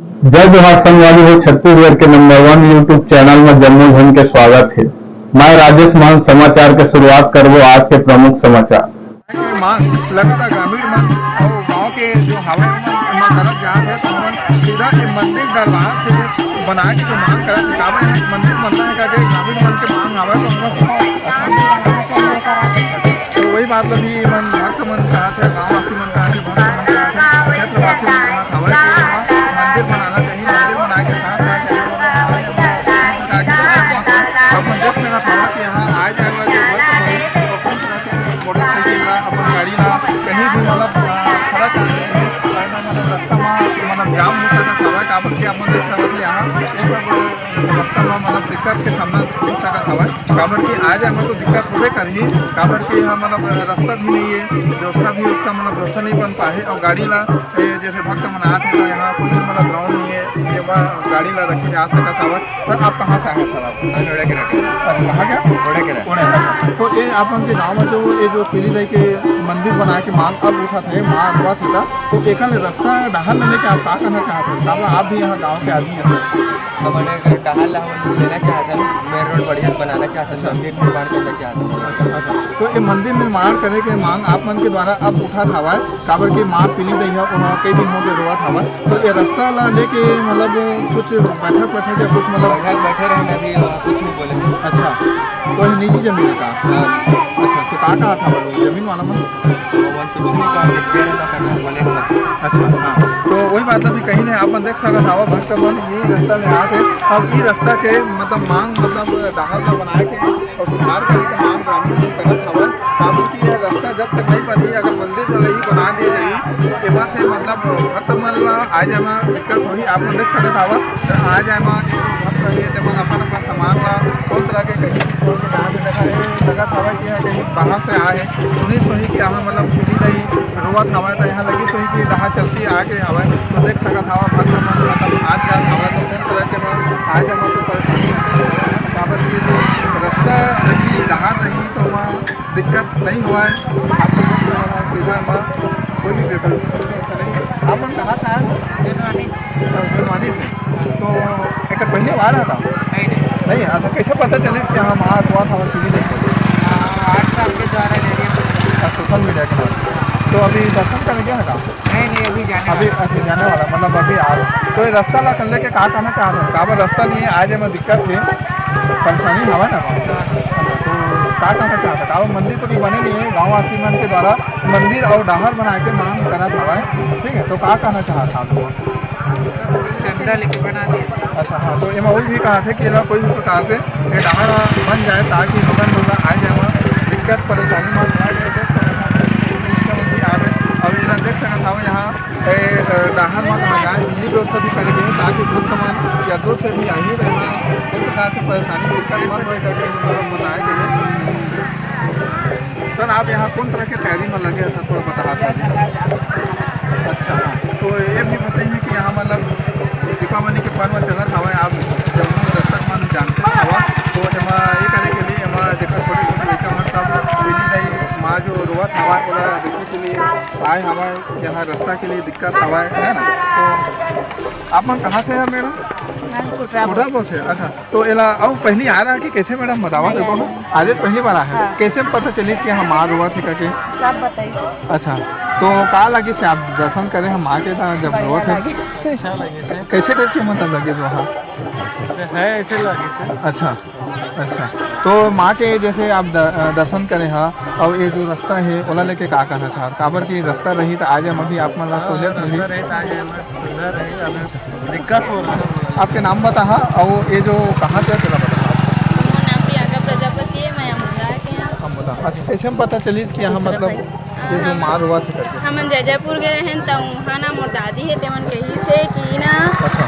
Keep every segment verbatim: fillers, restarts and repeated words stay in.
जय जोहार संगवारी हो, छत्तीसगढ़ के नंबर वन YouTube चैनल में जम्मो झन के स्वागत हे। मैं राजेश मान समाचार के शुरुआत करबो आज के प्रमुख समाचार। मांग लगातार ग्रामीण मन अउ गांव के जो हवय, ओमन करत जात हे, तो हमन सीधा ये मंदिर दरबार से बना के जो मांग करत हे, काबर ये मंदिर बनना हे, करके ग्रामीण मन के मांग हवय, तो हमन तो वही बात ल भी मन भक्त मन कहत हे, गांववासी मन कहत हे, भक्त मन कहत हे, क्षेत्रवासी मन कहत हवय कि यहाँ मंदिर बनाना चाहिए, मंदिर बनाए के साथ साथ यहाँ सब मन देख सकत हवय कि यहाँ आए जाए वाले भक्त मन मोटरसाइकिल ला, अपन गाड़ी ला कहीं भी मतलब, अ, खड़ा कर सकत हे, मतलब रस्ता म मतलब जाम हो सकत हवय, काबर कि आप मन देख सकत हे यहाँ एक रस्ता म मतलब दिक्कत के सामना हो सकत हवय। काबर कि आए जाए म तो दिक्कत होबे करही, काबर कि यहाँ मतलब रस्ता भी नहीं है, व्यवस्था भी उतना मतलब व्यवस्था नहीं बन पाए, और गाड़ी ला ए, जैसे भक्त मन आत हे तो यहाँ कुछ मतलब ग्राउंड नहीं है, जेमा गाड़ी ला रखे जा सकत हवय। पर आप कहाँ से आए हव सर आप? मैं नोएडा के रहने वाला। अच्छा, कहाँ के? नोएडा के रहने। नोएडा, अच्छा। तो ये आप मन के गाँव में जो ये जो पीली दाई के मंदिर बनाए के मांग अब उठत हे, मांग उठत हे, तो एकर ले रस्ता डहर लेने के आप का कहना चाहत हो? काबर आप भी यहाँ गाँव के आदमी हैं सर। हमन अगर डहर ला हमन लेना चाहथन, मेन रोड बढ़िया से बनाना चाहथन, मंदिर निर्माण करना चाहथन। अच्छा, अच्छा। तो ये मंदिर निर्माण करे के मांग आप मन के द्वारा अब उठत हवय, काबर कि माँ पीली दई ह, ओहा कई दिन हो गए रोवत हवय। तो ये रस्ता ला लेके मतलब कुछ बैठक वैठक या कुछ मतलब बैठक बैठे रहना भी, अ, कुछ नहीं बोले। अच्छा, तो ये निजी जमीन है का? हाँ। अच्छा, तो का कहा था वो जमीन वाला मन? वो मन कुछ नहीं कहा, एक डेढ़ लाख का बोले हम। अच्छा, हाँ। तो वही बात अभी कहीं नहीं, आप मन देख सकत हवा, भक्त मन ये रस्ता में आके अब ये रस्ता के मतलब मांग मतलब डहर ला बनाए के और सुधार करे के मांग ग्रामीण मन करत हवय। काबर कि यह रस्ता जब तक नहीं बनही, अगर मंदिर ल ही बना दिए जाही, तो एमा से मतलब भक्त मन ला आए जाए म दिक्कत होही। आप मन देख सकत हव, आए जाए म भक्त रहिए, तेमन अपन अपन सामान ला कौन तरह के कहीं छोड़ के कहाँ से देखा है, लगत हवय कि यह कहीं बाहर से आए हे, सुनिस होही कि यहाँ मतलब पीली दाई रोवत हवय, तो यहाँ लगिस होही कि डहर चलती आके हवय, तो देख सकत हव भक्त मन मतलब आज जात हवय, तो कौन तरह के म-, आए जाए म तो परेशानी होथे, काबर कि जो रस्ता रही, डहर रही, तो वहाँ दिक्कत नहीं हुआ है। आप लोग को सीधा में कोई भी विकल्प नहीं है। आप लोग कहाँ से आए हो? बेलवानी। अच्छा, बेलवानी से। तो एक पहले बार है ना? नहीं, नहीं। नहीं, अच्छा, कैसे पता चले कि हाँ, वहाँ हुआ था और क्यों नहीं देखा? हाँ, WhatsApp के द्वारा जरिए पता चला। अच्छा, सोशल मीडिया के द्वारा। तो अभी दर्शन करने गया है ना? नहीं, नहीं, अभी जाने अभी, वाला। अभी जाने वाला, मतलब अभी आ रहे। तो ये रास्ता ला कर लेके का कहना चाहत हन? काबर रास्ता नहीं है, आज एमा दिक्कत है, परेशानी हवा ना? तो का कहना चाहत हन? काबर मंदिर तो भी बने नहीं है, गाँववासी मन के द्वारा मंदिर और डहर बनाए के मांग करत हवय, ठीक है, तो का कहना चाहत हन आप लोग? चंदा लेके बना दिए। अच्छा, हाँ, तो एमा वही भी कहा थे कि एला कोई भी प्रकार से ये डहर ह बन जाए, ताकि हमन मन ला आए जाए म दिक्कत परेशानी म भी आवे। अब एला देख सकत हव, यहाँ ए, अ, डहर म लगाए बिजली व्यवस्था भी करे गए हे, ताकि भक्त मन या दूर से भी आही, तो एमा कोई प्रकार के परेशानी दिक्कत मत होए करके मतलब बताए गए हे। सर, आप यहाँ कौन तरह के तैयारी में लगे हैं सर, थोड़ा बता सकते हैं? अच्छा, हाँ। तो ये भी बताइए कि यहाँ मतलब दीपावली के पर्व चलत हवय, आप जम्मो दर्शक मन जानते हवा, तो एमा ये करे के लिए एमा देखो छोटे छोटे लइका मन सब पीली दाई माँ जो रोवत हवा, ओला देखे के लिए आए हवय, यहाँ रास्ता के लिए दिक्कत हवय, है ना? तो आप मन कहाँ से हैं मैडम? मैं कुटरा कुटरा बोल से, अच्छा। तो एला अउ पहली आ रहा कि कैसे मैडम बतावा? देखो, आज पहली बार आए हैं। हाँ। कैसे पता चली कि हमार रोवत है करके? सब बताई। अच्छा, तो का लगी से आप दर्शन करे हम आके था जब बढ़िया रोवत है? लगी। अच्छा लगे से। कैसे टाइप के मतलब लगे जो हाँ? है ऐसे लगे से। अच्छा, अच्छा। तो माँ के जैसे आप द-, अ, दर्शन करे हा, और ये जो रास्ता है, ओला लेके का कहना चाहत? काबर कि रास्ता रही तो आज हम अभी आप मन ला हाँ, सहूलियत मिली। रास्ता रही तो आज हम सुविधा रही, अभी दिक्कत हो रहा है। आपके नाम बता हा, और ये जो कहाँ से, तेला बता हा। मोर नाम प्रियंका प्रजापति है, मैं अमोदा के यहाँ। अमोदा। अच्छा, कैसे हम पता चलिस कि यहाँ दूसरा मतलब भाई। ये जो माँ रोवत हे करके। हमन जैजैपुर गे रहेन, त उहाँ ना मोर दादी हे, तेमन कहिस हे कि ना अच्छा।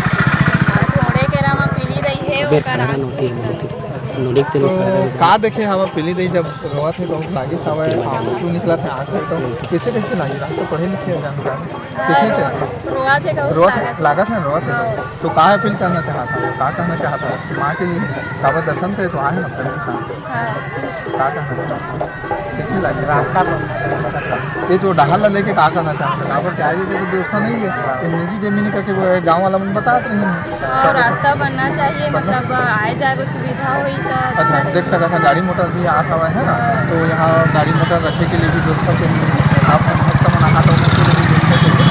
छोड़े के रा म पीली दई हे, अबे ओकर खड़ा आँसू नोटी, निकलत नोटी। हे। नोटी के तेल तो खड़ा कर दे। का देखे हवा पीली दई जब रोवत हे, बहुत लागिस हवय, आँसू निकलत हे आँख से, तो कैसे, कैसे लागिस? आप तो पढ़े लिखे हो, जानते हो। कैसे, कैसे? रोवत हे, बहुत रोवत हे, लागत हे। लागत हे, रोवत हे। हाँ। तो का अपील करना चाहत हव? का कहना चाहत हव? माँ के लिए काबर दर्शन करे तो आहे ना, पहले का? हाँ। का कहना चाहत हव? कैसे लगे? रास्ता बनना चाहिए। ये जो डहार ला लेके का कहना चाहते हैं? काबर क्या है, ये तो व्यवस्था नहीं है, ये निजी जमीन है करके वो गाँव वाला मन बतात रहे हैं। हाँ, रास्ता बनना चाहिए, मतलब, आए जाए में सुविधा होई तो अच्छा अच्छा। देख सकत हन, गाड़ी मोटर भी आत हवय, है ना? हाँ। तो यहाँ गाड़ी मोटर रखे के लिए भी व्यवस्था चाहिए। आप मन भक्त मन आहा तो उनके लिए भी व्यवस्था चाहिए।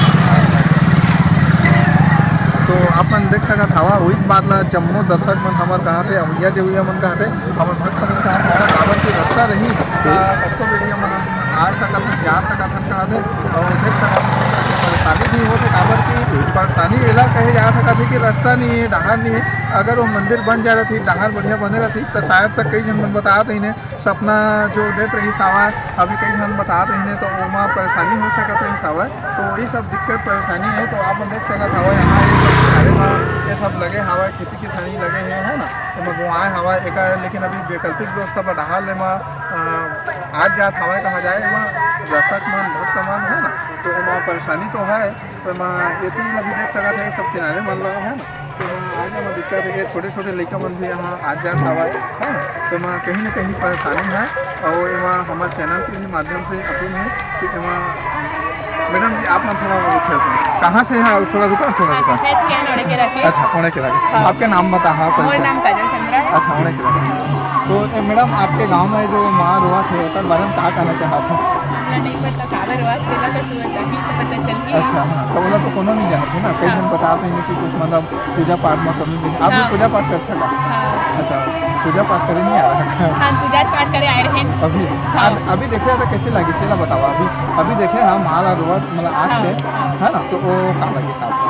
तो आप मन देख सकत हवा, वही बात ला जम्मो दर्शक मन हमर कहा थे, अवैया जे हुई मन कहा थे, हमर भक्त मन कहा थे, काबर की रास्ता रही, तो भक्तों के लिए मन आ सकत हन, जा सकत हन कहा थे। और देख सकत हन, परेशानी भी होथे, काबर की परेशानी एला कहे जा सकत है कि रास्ता नहीं है, डहार नहीं है। अगर वो मंदिर बन जा रही, डहार बढ़िया बने रही, तो शायद तक कई झन मन बतात रहिने, सपना जो देत रहिस हवय, अभी कई झन बतात रहिने, तो ओमा परेशानी हो सकत रहिस हवय। तो ये सब दिक्कत परेशानी है, तो आप मन देख सकत हवय, यहाँ ये सब किनारे म ये सब लगे हवय, खेती किसानी लगे हे, है ना, एमा बोआए हवय एकर, लेकिन अभी वैकल्पिक व्यवस्था बर डहार ले म, अ, आज जात हवय कहा जाए, एमा दर्शक मन, भक्त मन, है ना, तो एमा परेशानी तो है। तो एमा एती ल भी देख सकत हे, सब किनारे मन ल, है ना। तो एमा आज एमा दिक्कत हे कि छोटे-छोटे लइका मन भी यहाँ आ जात हवय, है ना। तो एमा कहीं न कहीं परेशानी है, और एमा हमर चैनल के भी माध्यम से अपील है कि एमा, मैडम जी, आप मन थोड़ा वो खेल, कहाँ से है? थोड़ा रुका, थोड़ा रुका। मैं चिकन ओढ़े के रखे। अच्छा, ओढ़े के रखे। हाँ। आपके नाम बता, हाँ, मोर परिचय। नाम काजल चंद्रा है। अच्छा, ओढ़े के रखे। तो, ए, मैडम, आपके गांव में जो माँ रोवत हे, ओकर बारे में का कहना चाहत हो? हमरा नहीं पता, काबर रोवत हे, तेला कुछ पता नहीं, तो पता चल गया। अच्छा, हाँ, तो ओला तो कोनो नहीं जानत हे ना, कई हाँ। झन बतात रहिन कि कुछ मतलब पूजा पाठ में कमी भी। आप भी हाँ। पूजा पाठ करथव का? हाँ। अच्छा, पूजा पाठ करे नहीं आ रहा? हाँ, पूजा पाठ करे आए रहे। अभी? हाँ। अभी देखे तो कैसे लगे, तेला बतावा। अभी, अभी देखे हम माँ ला रोवत, मतलब, आत हाँ, के, हाँ। है ना, तो वो का लगे आपको?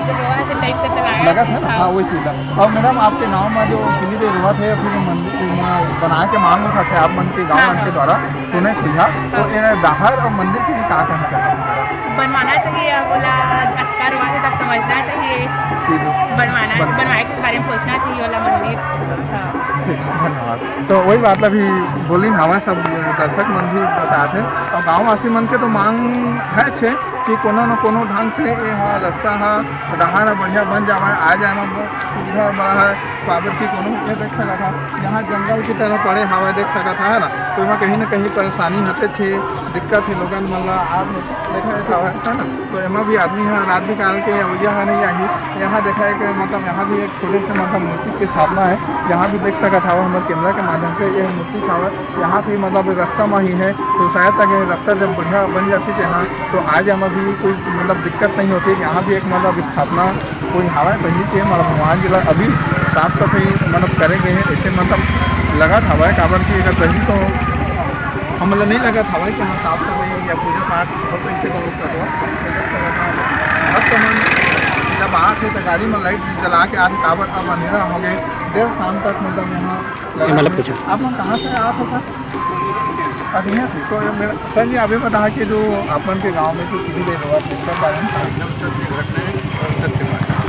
तो रोवत हे टाइप से तो लगा लगा था ना? हाँ। हाँ, वही चीज है। और मैडम, आपके गांव में जो पीली देवी रोवत हे, फिर मंदिर में बना के मांग उठा थे आप मन के गांव हाँ, मन के हाँ। द्वारा, सुने सुझाव, तो हाँ। ये डहार और मंदिर के लिए का कहना चाहते हैं? बनवाना चाहिए, अब बोला अटका रोवत हे तब समझना चाहिए। ठीक है। बनवाना, बन- बनवाए के बारे में सोचना चाहिए वाला मंदिर। हाँ। ठीक, धन्यवाद। तो वही बात ला भी बोली, हमारे सब दर्शक मन भी बतात हे और गाँववासी मन के तो मांग है छे कि कोनो न कोनो ढंग से ये हा रास्ता हा, डहार हा बढ़िया बन जावे, आ जाए में ब-, सुविधा बड़ा है। काबर कि कोनो ये देख सकत हा, यहाँ जंगल की तरह पड़े हवा देख सकत हा, है ना, तो एमा कहीं ना कहीं परेशानी होते छे, दिक्कत है लोगन मन ला। आप देखा देता है, है ना, तो एमा भी आदमी हा रात बिकाल के अवैया हा नहीं आही। यहाँ देखा है कि मतलब यहाँ भी एक छोटे से मतलब मूर्ति की स्थापना है, यहाँ भी देख सकत हवा हमारे कैमरा के माध्यम से ये मूर्ति हवा। यहाँ भी मतलब रास्ता में ही है, तो शायद तक ये रास्ता जब बढ़िया बन जाती है यहाँ, तो आज हम अभी कोई मतलब दिक्कत नहीं होती। यहाँ भी एक मतलब स्थापना कोई हवा पहली के मतलब भगवान जी ला अभी साफ सफाई मतलब करे गए हैं, ऐसे मतलब लगत हवा है, काबर कि अगर पहली तो हमला नहीं लगत हवा कि हाँ साफ सफाई या पूजा पाठ हो तो इसे करो कर दो। भक्त मन जब आत है तो गाड़ी में लाइट जला के आत है, काबर अब अंधेरा हो गए, देर शाम तक मतलब यहाँ ये मतलब पूछो। आप लोग कहाँ से आते हो सर? अच्छा, यहाँ से। तो ये मेरा, सर जी, आप ये बताओ कि जो आप मन के गांव में जो पीली देवी रोवत है, इसका कारण? एकदम सत्य घटना है और सत्य बात है।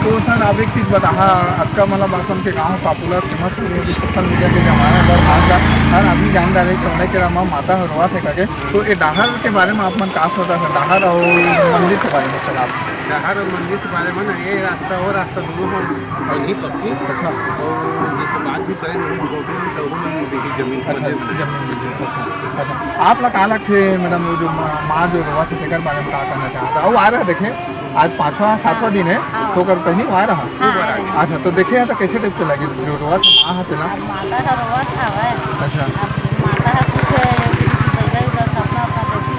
तो सर, आप एक चीज़ बताओ, आपका मतलब आप मन के गांव popular famous हो गया, अभी social media के जमाना है, और आज का हर आदमी जान रहा है कि उन्हें के रामा माता रोवत है करके। तो ये डहार के बारे में आप मन का सोचा सर, डहार और मंदिर के बारे में सर आप? डहार और मंदिर के बारे में ना, ये रास्ता, वो रास्ता दोनों हो और नहीं पक्की। अच्छा। और जैसे बात भी करें, वही गवर्नमेंट, तो वो मन देखी जमीन अच्छा, पर जमीन। अच्छा, अच्छा। आप ला का लगथे, मैडम, वो जो माँ, माँ जो रोवत हे, तेकर बारे में का कहना चाहत हा? वो आ रहा देखे, आज पाँचवा, सातवां हाँ। दिन है, हाँ। तो कर पहली वो आ रहा? हाँ, आए रहे। अच्छा, तो देखे हैं तो कैसे टाइप के लगे, जो रोवत हे, माँ हा तेला? अब माता हा रोवत हवय। अच्छा। अब माता हा कुछ बैगा उगा सपना उपना देखी,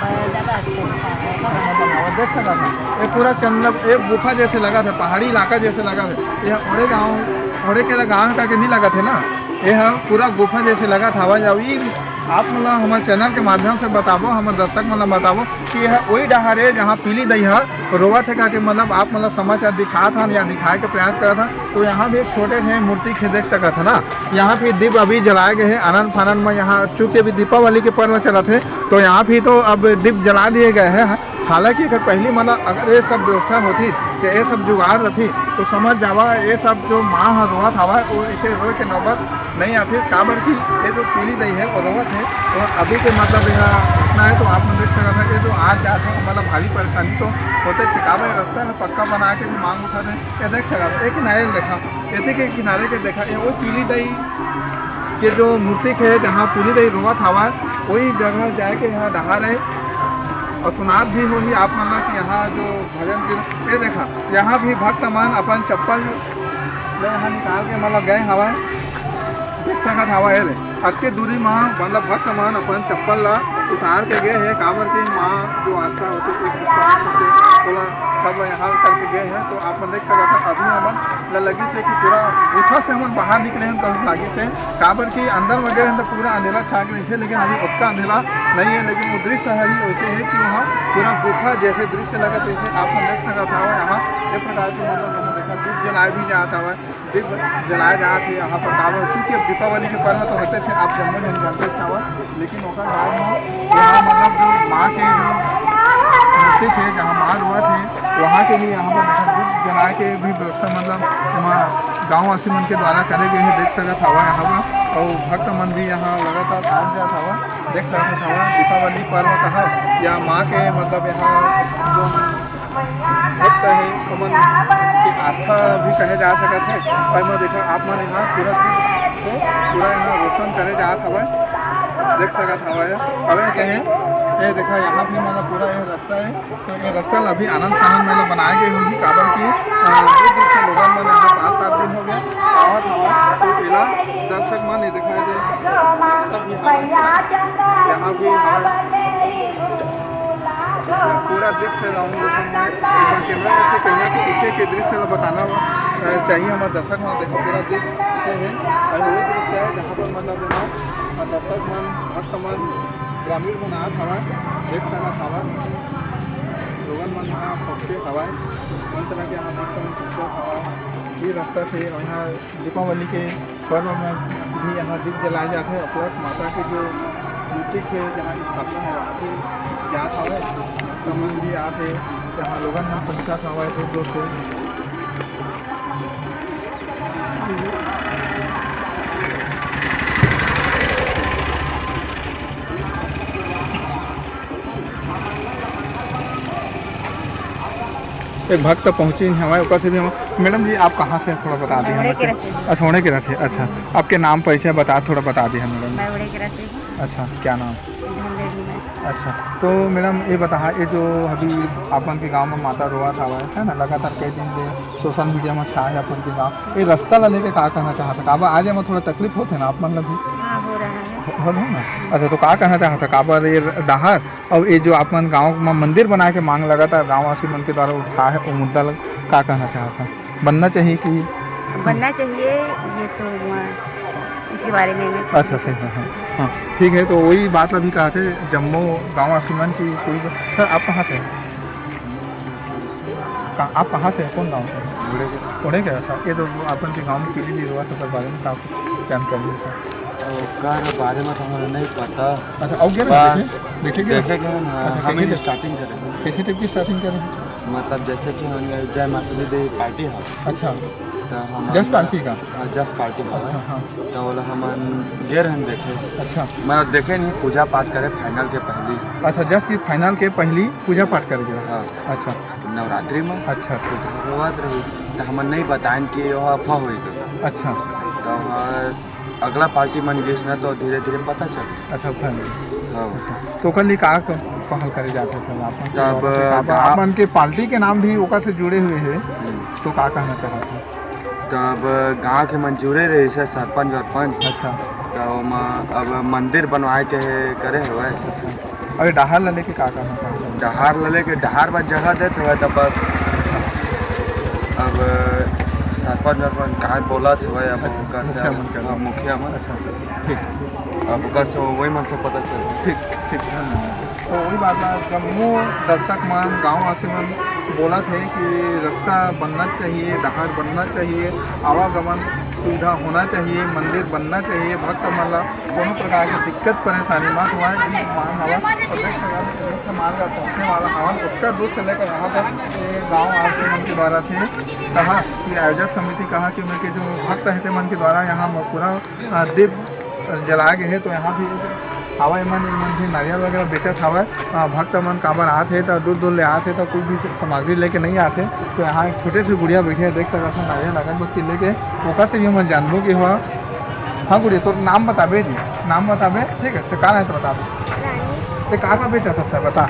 पर ज़्यादा अच्छा है, सारा। देख सकत हा, ये पूरा चंदन, एक गुफा जैसे लगत हे, पहाड़ी इलाका जैसे लगत हे। ये ओड़े गाँव, ओड़े के गाँव का के नहीं लगत हे ना, ये हा पूरा गुफा जैसे लगत हवय। अउ ई आप मन ला हमर चैनल के माध्यम से बताबो, हमर दर्शक मन ला बताबो कि ये हा ओई डहार हे, जहाँ पीली दई हा रोवत हे, का के मतलब आप मन ला समाचार दिखात हन या दिखाए के प्रयास करत हन। तो यहाँ भी एक छोटे से मूर्ति के देख सकत हन ना, यहाँ भी दीप अभी जलाए गए हे, आनन फानन में यहाँ चूँकि अभी दीपावली के पर्व चलत हे, तो यहाँ भी तो अब दीप जला दिए गए हैं। हालांकि एकर पहली, मतलब, अगर ये सब व्यवस्था होती या ये सब जुगाड़ रहती, तो समझ जावा, ये सब जो माँ ह रोवत हवा, वो इसे रोए के नौबत नहीं आती। काबर कि ये जो पीली दई है, वो रोवत है, और अभी के, मतलब, यहाँ इतना है, तो आप मन देख सकत है, ये जो आज जात है, मतलब, भारी परेशानी तो होते छे। काबर ये रास्ता है, पक्का बना के भी मांग उठा दे। ये देख सकत है, एक किनारे देखा, एती के किनारे के देखा, ये वो पीली दई ये जो मूर्ति हे, जहाँ पूरी देवी रोवत हवय, वही जगह जाए के यहाँ डहार हे। और सुनात भी होही आप मन ला कि यहाँ जो भजन कीर्तन, ये देखा, यहाँ भी भक्त मन अपन चप्पल ल यहाँ निकाल के मतलब गए हवय। देख सकत हवय, ये दे, अतके दूरी म मतलब भक्त मन अपन चप्पल ला उतार के गए हे, काबर कि माँ जो आस्था होथे, एक विश्वास होथे, ओला सब ला यहाँ करके गए हे। तो आप मन देख सकत हव, अभी हमन ला लगिस हे कि पूरा गुफा से हमन बाहर निकले हन, कहूँ लगिस हे, काबर कि अंदर वगैरह तो पूरा अंधेरा छा के रहिथे, लेकिन अभी ओतका अंधेरा नहीं है। लेकिन वो दृश्य हर ही वैसे है कि वहाँ पूरा गुफा जैसे दृश्य लगत रहिथे। आप मन देख सकत हव, यहाँ ये प्रकार के मतलब हमन देखा दीप जलाए भी जात हवय, दीप जलाए जात हे यहाँ पर। काबर चूँकि अब दीपावली के पर्व तो होते थे, आप जम्मो जन जानते हव, लेकिन ओकर बाद में यहाँ मतलब जो माँ के जो मूर्ति थे, जहाँ माँ रोवत हे, वहाँ के लिए यहाँ पर देखा दीप जलाए के भी व्यवस्था मतलब वहाँ गाँववासी मन के द्वारा करे गए हे। देख सकत हव यहाँ पर, और भक्त मन भी यहाँ लगातार आत जात हव। देख सकत हव दीपावली पर्व कहा या माँ के मतलब यहाँ जो भक्त हे ओमन के आस्था भी कहे जा सकत हे। और मैं देखा आप मन यहाँ पूरा दीप से पूरा यहाँ रोशन करे जात हवय, देख सकत हवय। अबे कहे ये देखा यहाँ भी मतलब पूरा ये रास्ता है। तो ये रास्ता ल अभी आनन फानन में ल बनाए गए होही, काबर कि, अ, दो दिन से लोगन मन यहाँ पाँच सात दिन हो गए आवत हवय। तो एला दर्शक मन ये देखा दे, रास्ता भी हवय। यहाँ भी हवय। पूरा दृश्य राउंड दर्शन में एक बार कैमरा से कहिया के पीछे के दृश्य ल बताना, अ, चाहिए हमारे दर्शक मन। देखो पूरा दृश्य है, और वही दृश्य है जहाँ पर मतलब है ना, दर्शक मन, भक्त मन, ग्रामीण मन आत हवय, देख सकत हवय, लोगन मन यहाँ पहुँचे हवय, मन तरह के यहाँ देख सकत हवय। ये रास्ता से यहाँ दीपावली के पर्व में भी यहाँ दीप जलाए जाथे और प्लस माता के जो मूर्ति के जहाँ स्थापना है, वहाँ भी जात हवय, तो मन भी आत हे, जहाँ लोगन मन पहुँचत हवय दूर दूर से। एक भक्त पहुँचे हमारे ऊपर से भी हम। मैडम जी, आप कहाँ से हैं, थोड़ा बता दें हमें। अच्छा, होड़े के रसे। अच्छा, आपके नाम परिचय बता, थोड़ा बता दें हमें, मैडम। मैं होड़े के रसे हूँ। अच्छा, क्या नाम? अच्छा, तो मैडम, ये बताहा, ये जो अभी आपन के गांव में माता रोवत हवय, है ना, लगातार कई दिन ले सोशल मीडिया में छाए हे आपन के गांव, ये रास्ता ला लेके का कहना चाहत हे? काबर आज एमा थोड़ा तकलीफ होथे ना आप मन ला भी? हाँ, हो रहा है। हो, हो रहा है ना? अच्छा, तो का कहना चाहत हे, काबर ये डहार और ये जो आप मन गांव में मंदिर बना के मांग लगातार गांववासी मन के द्वारा उठाए हे, वो मुद्दा ला का कहना चाहत हे? बनना चाहिए कि बनना चाहिए, ये तो, अ, इसके बारे में मैं अच्छा, सही है, हाँ। हाँ, ठीक है, तो वही बात अभी कहा थे, जम्मो गाँववासी मन की कोई, सर, आप कहाँ से हैं? कहाँ, आप कहाँ से हैं? कौन गाँव से हैं? उड़े के। उड़े के, अच्छा, ये तो आपन के गाँव में पीली ली हुआ, तो सर, बारे में का जानकारी है, सर? ओकर बारे में तो हमरा नहीं पता। अच्छा, आओ गया ना बस देखे? देखे गया? देखे गया ना, अच्छा, हम कैसे ही देखे? Starting करे। कैसे टाइप की starting करे? मतलब जैसे कि हम जय माता दी पार्टी है। अच्छा। तो हम जस पार्टी का? हाँ, जस पार्टी का। अच्छा, हाँ। तो ओला हमन गे रहन देखे। अच्छा। मतलब देखे नहीं, पूजा पाठ करे final के पहली। अच्छा, जस की final के पहली पूजा पाठ करे गे। हाँ। अच्छा। नवरात्रि में। अच्छा, ठीक। रोवत रहिस, तो हमन नहीं बताएन कि वो अफवाह होई गई। अच्छा। तो हाँ, अगला पार्टी मन गिस ना, तो धीरे-धीरे पता चल। अच्छा, फैमिली। हाँ। अच्छा, तो ओकर लिए का क-, पहल करे जात हे सर? आप मन के तब द्वारा से का-, का-, आप मन के पार्टी के नाम भी ओकर से जुड़े हुए हे, हम्म। तो का कहना चाहत हे? तब गाँव के मन जुड़े रहिस हे, सरपंच वरपंच। अच्छा। तो ओमा अब मंदिर बनवाए के करे हवय। अच्छा। अरे, डहार ला लेके का कहना चाहत हे? डहार ला लेके, डहार बर जगह देत हवय, तब बस अब सरपंच वरपंच का बोलत हवय, अब अच्छा, उनकर से मुखिया मन कर अब मुखिया मन। अच्छा, ठीक। अब ओकर से वही मन से पता चल। ठीक, ठीक, धन्यवाद। तो वही बात बा, जम्मो दर्शक मन, गाँववासी मन बोलत हे कि रास्ता बनना चाहिए, डहार बनना चाहिए, आवागमन सुविधा होना चाहिए, मंदिर बनना चाहिए, भक्त मन ला कोनो प्रकार के दिक्कत परेशानी मत होवय, ये मांग हवय। और देख सकत हव, मुख्य मार्ग अब पहुँचने वाला हवन, ओतका दूर से लेकर यहाँ तक ये गाँववासी मन के द्वारा से कहा कि आयोजक समिति कहा कि उनके जो भक्त हे, ते मन के द्वारा यहाँ म-, पूरा, अ, दीप जलाए गए हे, तो यहाँ भी हवय, मन, मन भी नारियल वगैरह बेचत हवय। अ, भक्त मन काबर आत हे, तो दूर दूर ले आत हे, तो कुछ भी सामग्री लेके नहीं आत हे। तो यहाँ एक छोटे से गुड़िया बैठे हे, देख सकत हव, नारियल अगरबत्ती लेके, ओकर से भी हमन जानबो कि वह हाँ गुड़िया, तोर नाम बताबे जी, नाम बताबे, ठीक है, तो का नाम है तो बता दे। रानी। ते का का बेचत हस, बता।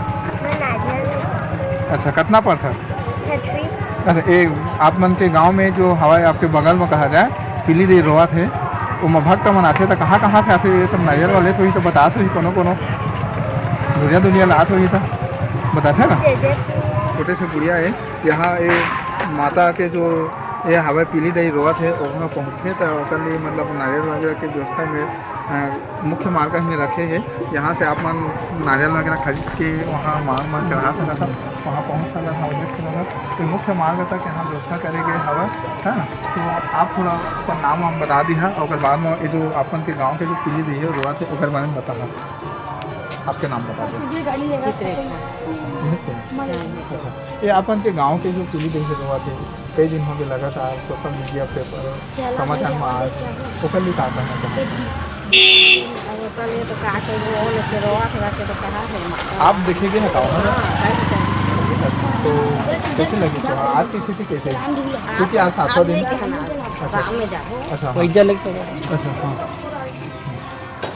मैं नारियल बेचत। अच्छा, कतना पढ़थस? छठवीं। अच्छा, ए, आप मन के गांव में जो हवाए, आपके बगल में कहा जाए, पीली देवी रोवत हे, ओमा भक्त मन आथे, त कहाँ कहाँ से आथे? ये सब नारियल वाले तो ही तो बतात होही, कोनो कोनो दुनिया दुनिया लात होही, तो बताथे ना। जय जय। छोटे से गुड़िया है, यहाँ ये माता के जो ये हवाए पीली देवी रोवत हे, वहाँ पहुँचथे, तो ओकर लिए मतलब नारियल वगैरह के व्यवस्था में अ, मुख्य मार्ग में रखे हे। यहाँ से आप मन नारियल वगैरह खरीद के वहाँ मांग मन चढ़ा सकत हव, वहाँ पहुँच सकत हव, देख सकत हव। तो मुख्य मार्ग तक यहाँ व्यवस्था करे गए हवय, है ना? तो आप थोड़ा अपन नाम वाम बता दिहा, ओकर बाद में ये जो अपन के गांव के जो पीली देवी हे रोवत हे, ओकर बारे में बताहा। आपके नाम बता दो। चित्ररेखा। अच्छा, ये अपन के गांव के जो पीली देवी हे रोवत हे, कई दिन हो गए लगातार सोशल मीडिया पे, पर चला समाचार में आ, ओकर लिए का कहना चाहते हैं? अब ओकर लिए तो का कही, वो लेके रोवत हे, तो कहा है माता। आप देखे गए हटाओ ना? हाँ, कहीं से। अच्छा, तो कैसे लगी तो आज की स्थिति कैसे है? क्योंकि आज सातवां दिन। नहीं कहना, अच्छा। काम में जाओ। अच्छा, हाँ। वही जल के। अच्छा, हाँ।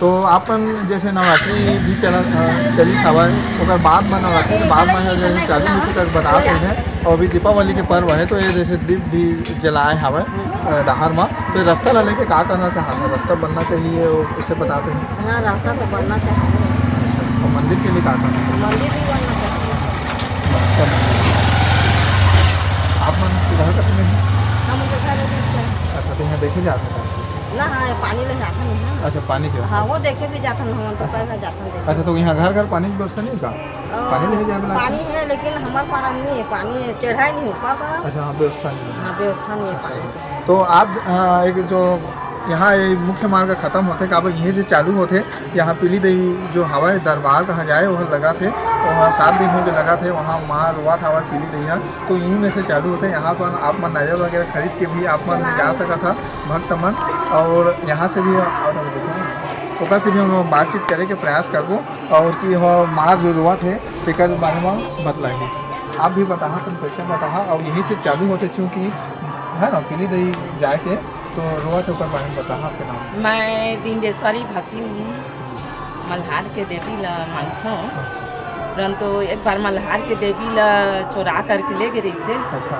तो अपन जैसे नवरात्रि भी चला, अ, चली हवय, ओकर बाद में नवरात्रि के बाद में है जैसे चालू होथे तक बता सकते हैं। और अभी दीपावली के पर्व है, तो ये जैसे दीप भी जलाए हवय, अ, डहार में, तो ये रास्ता ला लेके का करना चाहत है? रास्ता बनना चाहिए, वो कैसे बताते हैं? हाँ, रास्ता तो बनना चाहिए। और मंदिर के लिए का करना चाहिए? मंदिर भी बनना चाहिए। अच्छा, आप मन घर कति में हैं? हम लोग घर में हैं। अच्छा, तो यहाँ देखे जाते हैं? ना, हाँ, ये पानी ले जाते हैं ना। अच्छा, पानी के। हाँ, वो देखे भी जाते हैं, हम तो कई बार जाते हैं देखे। अच्छा, तो यहाँ घर घर पानी की व्यवस्था नहीं का? अ, पानी ले जाए वाला? पानी है, लेकिन हमारे पारा नहीं है, पानी चढ़ाई नहीं ऊपर का। अच्छा, हाँ, व्यवस्था नहीं है। हाँ, व्यवस्था नहीं है पानी की। तो आप, अ, एक जो यहाँ ये मुख्य मार्ग खत्म होथे, काबर यहीं से चालू होथे, यहाँ पीली देवी जो हवय दरबार कहाँ जाए, वह लगा थे, वह सात दिन हो गए लगा थे, वहाँ माँ रोवत हवय पीली देवी ह, तो यहीं में से चालू होथे। यहाँ पर आप मन नारियल वगैरह खरीद के भी आप मन जा सकत ह भक्त मन, और यहाँ से भी, और ओकर से भी हम लोग बातचीत करे के प्रयास करबो, और कि वह माँ जो रोवत हे, तेकर बारे में बतलाही। आप भी बताहा, तुम कैसे बताहा, और यहीं से चालू होथे, चूँकि है ना, पीली देवी जाए के, तो रोवत हे, ओकर बारे में बताहा आपके नाम। मैं डिंडेश्वरी भक्ति हूँ, मल्हार के देवी ला मानथों, परंतु एक बार मल्हार के देवी ला चोरा करके ले गे रहिस हे। अच्छा।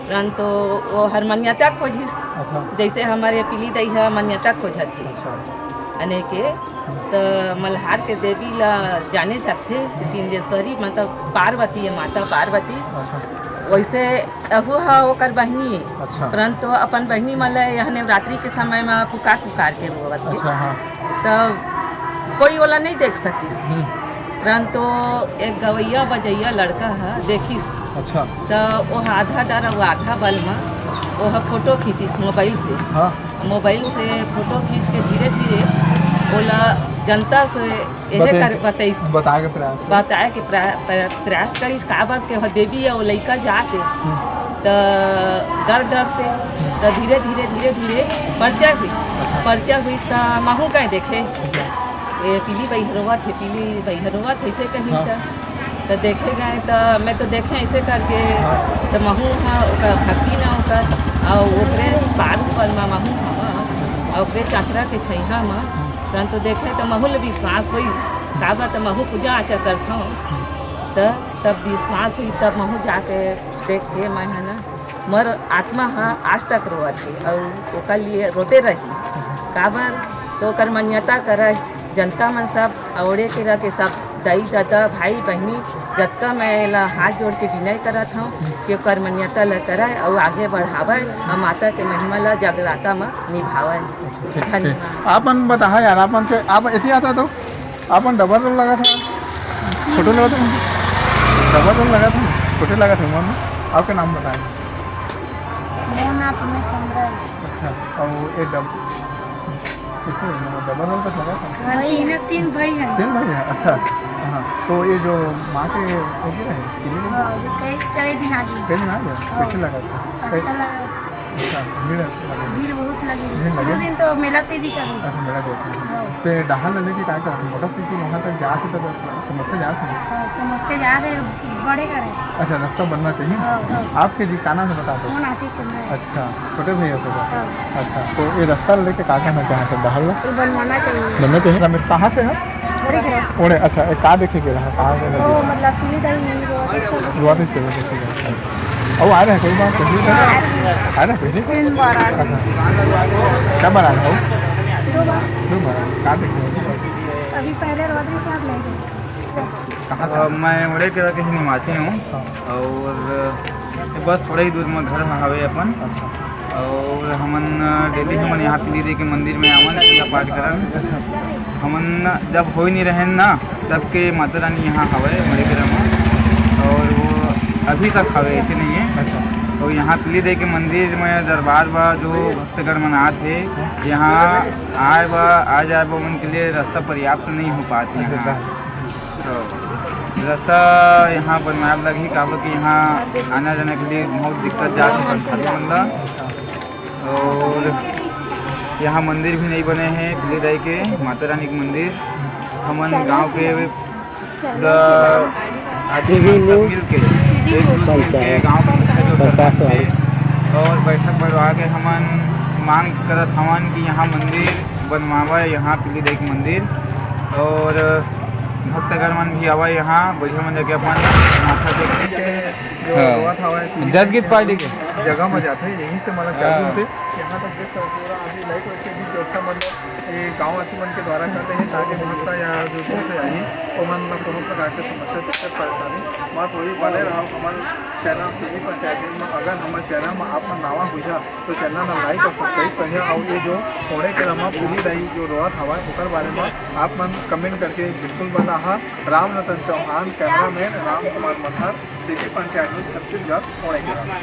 परंतु वो हर मान्यता खोजिस, अच्छा। जैसे हमारे पीली दई ह मान्यता खोजत हे। अच्छा। अने के, त मल्हार के देवी ला जाने जाथे, डिंडेश्वरी मतलब पार्वती है, माता पार्वती। अच्छा। वैसे अहू ह ओकर बहिनी, अच्छा। परंतु अपन बहिनी मन ल यह नवरात्रि के समय म पुकार पुकार के रोवत हे। अच्छा, हाँ। त कोई ओला नहीं देख सकिस। हम्म। परंतु एक गवैया बजैया लड़का ह देखिस। अच्छा। त ओह आधा डर अउ आधा बल म ओह फोटो खींचिस मोबाइल से। हाँ। मोबाइल से फोटो खींच के धीरे धीरे ओला जनता से एहे बता-, कर बतैस। बताए के प्रयास। बताए के प्रा-, प्र-, प्रयास करिस, काबर के ओह देवी अउ लइका जात हे। हम्म। त डर डर से, त धीरे धीरे, धीरे धीरे परिचय हुई। अच्छा। परिचय हुई त महू गए देखे। अच्छा। ए, पीली बइहा रोवत हे, पीली बइहा रोवत हे, ऐसे कही हाँ। त, त देखे गए, त मैं तो देखे ऐसे करके, हाँ। त महू हा ओकर भक्ति न ओकर, अउ ओकरे पार ऊपर म महू हवा, अउ ओकरे चंचरा के छैहा म, हम्म। परंतु देखे त महू ल विश्वास होइस, काबर त महू पूजा आचा करथव, त तब विश्वास हुई, तब महू जाके देख के मैं ह ना मोर आत्मा ह आज तक रोवत हे अउ ओकर लिए रोते रही। काबर तो ओकर मान्यता करय, जनता मन सब अवड़े के रह के सब दाई ददा, भाई बहिनी, जतका मैं एला हाथ जोड़ के विनय करत हव कि ओकर मान्यता ल करय अउ आगे बढ़ावय अउ माता के महिमा ल जगराता म निभावय। ठीक, ठीक। धन्यवाद। आप मन बताहा यार, आप मन के, आप एती आता तो अपन डबल रोल लगा था, फोटो लगा था, डबल रोल लगा था, फोटो लगा था मन। आपका नाम बताएं। मोर नाम तुम्हें सुंदर। अच्छा, और ये डब-, इसमें डबल रोल का लगा था? हाँ, तीन, तीन भाई हैं। तीन भाई हैं, अच्छा। हाँ, तो ये जो माँ के, वो भी रहे, तीन भाई? हाँ, जो कई, कई दिन आ गए। कई दिन आ गया? हाँ। कैसे लगा था? अच्छा लगा। अच्छा, भीड़ लगे। भीड़ बहुत लगे। भीड़ लगे। शुरू दिन तो मेला से ही दिखा रही। अच्छा, मेला से। हाँ। ते डहार ले लेके का करत? मोटरसाइकिल वहाँ तक जात हे तो समस्या जात हे? हाँ, समस्या जात हे, बड़े करे। अच्छा, रास्ता बनना चाहिए। हाँ, हाँ। आपके जी का नाम है, बता दो। मोहन आशीष चंद्र है। अच्छा, छोटे भैया को? हाँ। अच्छा, तो ये रास्ता लेके का कहना चाहते हैं डहार ला? ये बनवाना चाहिए। बनना चाहिए। रमेश, कहाँ से है? बड़े घर। ओड़े, अच्छा, ये का देखे के रहा? कहाँ से वो लगे? मतलब पीली दही, वो सब। रुआ से चलो, देखो, देखो। अउ आए रहे कोई बार पहली बार? आए रहे पहली? तीन बार आ गए। अच्छा। क्या बार आए हो? दो बार। दो बार। कहाँ देखे हो? अभी पहले रोहतरी से आप ले गए। कहाँ अ, था? मैं ओड़े के ही निवासी हूँ। हाँ। और बस थोड़ा ही दूर में घर हवे अपन। अच्छा। और हमन डेली हमन यहाँ पीली दई के मंदिर में आवन, पूजा पाठ करन। अच्छा। हमन जब हो ही नहीं रहेन ना, तब के माता रानी यहाँ हवे मड़ेकरा में, और वो अभी तक हवे, ऐसे नहीं है। अच्छा। तो यहाँ पीली दई के मंदिर में दरबार बा, जो भक्तगण मन आत हे, यहाँ आए बा, आ जाए बा, उनके लिए रास्ता पर्याप्त नहीं हो पात अच्छा, यहाँ। तो रास्ता यहाँ बनवाए लगही, काबर कि यहाँ आना जाना के लिए बहुत दिक्कत जात हे श्रद्धालु मन ला। और यहाँ मंदिर भी नहीं बने हैं पीली दई के, माता रानी के मंदिर। हमन गांव के पूरा आदमी मन सब मिल के, एकजुट मिल के गांव के मुखिया जो सरपंच हे और बैठक बैठवा के हमन मांग करत हवन कि यहाँ मंदिर बनवावा, यहाँ पीली दई के मंदिर। और भक्तगण मन भी आवा यहाँ, बढ़िया मन जाके अपन माथा टेक के जो हाँ। रोवत हवय, जस गीत पार्टी के। जगह में जाथे, यहीं से मतलब चालू हाँ। होथे। यहाँ तक देख सकते हो, पूरा अभी लाइट वाइट के भी व्यवस्था, मतलब, ये गाँववासी मन के द्वारा कर रहे हैं, ताकि भक्त या जो दूर से आही, ओमन ला कोनो प्रकार के समस्या, दिक्कत, परेशानी मत होही। बने रहो हमर चैनल सीधी पंचायत में। अगर हमर चैनल में आप मन नवा हुई तो चैनल ला लाइक और सब्सक्राइब करिहा। और ये जो ओड़े के रमा पीली दई जो रोवत हवय, ओकर बारे में आप मन कमेंट करके बिल्कुल बताहा। राम रतन चौहान, कैमरामैन राम कुमार मथर, सीधी पंचायत में छत्तीसगढ़, ओड़े के रमा।